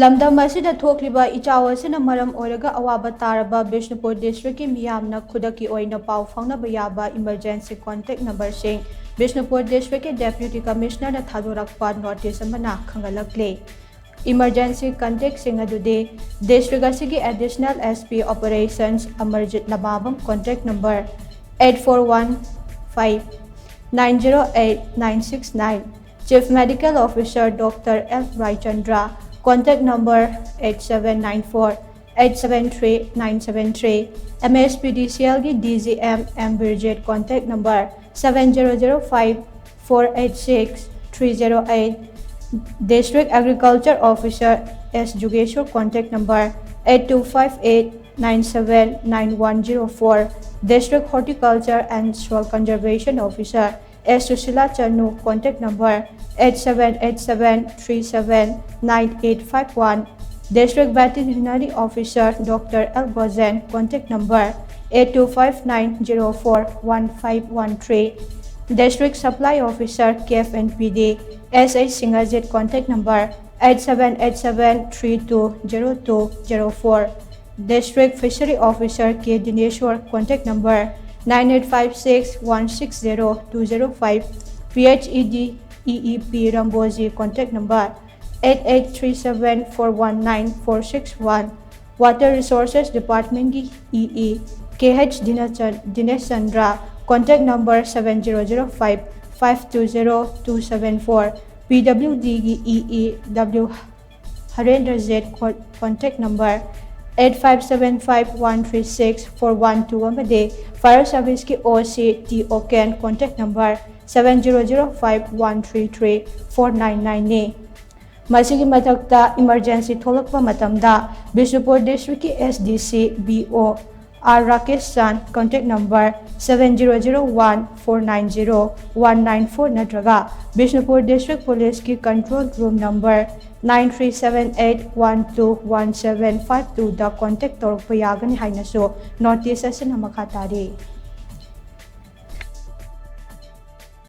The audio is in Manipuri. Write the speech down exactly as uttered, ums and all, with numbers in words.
ꯂꯝꯗꯝ ꯑꯁꯤꯗ ꯊꯣꯛꯂꯤꯕ ꯏꯆꯥꯎ ꯑꯁꯤꯅ ꯃꯔꯝ ꯑꯣꯏꯔꯒ ꯑꯋꯥꯕ ꯇꯥꯔꯕ ꯕꯤꯁꯅꯨꯄꯨꯔ ꯗꯤꯁꯇ꯭ꯔꯤꯛꯀꯤ ꯃꯤꯌꯥꯝꯅ ꯈꯨꯗꯛꯀꯤ ꯑꯣꯏꯅ ꯄꯥꯎ ꯐꯥꯎꯅꯕ ꯌꯥꯕ ꯏꯃꯔꯖꯦꯟꯁꯤ ꯀꯣꯟꯇꯦꯛ ꯅꯝꯕꯔꯁꯤꯡ: ꯕꯤꯁꯅꯨꯄꯨꯔ ꯗꯤꯁꯇ꯭ꯔꯤꯛꯀꯤ ꯗꯦꯄ꯭ꯌꯨꯇꯤ ꯀꯃꯤꯁꯅꯔꯅ ꯊꯥꯗꯣꯔꯛꯄ ꯅꯣꯇꯤꯁ ꯑꯃꯅ ꯈꯪꯍꯜꯂꯛꯂꯤ꯫ ꯏꯃꯔꯖꯦꯟꯁꯤ ꯀꯟꯇꯦꯛꯁꯤꯡ ꯑꯗꯨꯗꯤ ꯗꯤꯁꯇ꯭ꯔꯤꯛ ꯑꯁꯤꯒꯤ additional S P operations Amarjit Lamabam, contact number eight four one five nine zero eight nine six nine, Chief Medical Officer Doctor L Raichandra, contact number eight seven nine four eight seven three nine seven three, M S P D C L ꯒꯤ D G M M Birjit, contact number seven zero zero five four eight six three zero eight, District Agriculture Officer S Jugeshwar, contact number eight two five eight nine seven nine one zero four, District Horticulture and Soil Conservation Officer S Susila Chanu, contact number eight seven eight seven three seven nine eight five one, District Veterinary Officer Doctor L Gozen, contact number eight two five nine zero four one five one three, District Supply Officer K F N P D S H Singhajit, contact number eight seven eight seven three two zero two zero four, District Fishery Officer K Dineshwar, contact number nine eight five six one six zero two zero five, P H E D E E P Ramboji, contact number eight eight three seven four one nine four six one, Water Resources Department ꯒꯤ E E K H Dinachan-, Dinesh Chandra, contact number seven zero zero five five two zero two seven four, P W D ꯒꯤ E E W Harendra Zed, co-, contact number eight five seven five one three six four one two ꯑꯃꯗꯤ Fire Service ꯀꯤ O C T Oken, contact number seven zero zero five one three three four nine nine ꯅꯤ꯫ ꯃꯁꯤꯒꯤ ꯃꯊꯛꯇ ꯏꯃꯔꯖꯦꯟꯁꯤ ꯊꯣꯛꯂꯛꯄ ꯃꯇꯝꯗ ꯕꯤꯁꯅꯨꯄꯨꯔ ꯗꯤꯁꯇ꯭ꯔꯤꯛꯀꯤ S D C B O R Rakesh Chan, contact number seven zero zero one four nine zero one nine four ꯅꯠꯇ꯭ꯔꯒ ꯕꯤꯁꯅꯨꯄꯨꯔ ꯗꯤꯁꯇ꯭ꯔꯤꯛ ꯄꯨꯂꯤꯁꯀꯤ control room number nine three seven eight one two one seven five two ꯗ contact ꯇꯧꯔꯛꯄ ꯌꯥꯒꯅꯤ ꯍꯥꯏꯅꯁꯨ ꯅꯣꯇꯤꯁ ꯑꯁꯤꯅ ꯃꯈꯥ ꯇꯥꯔꯤ꯫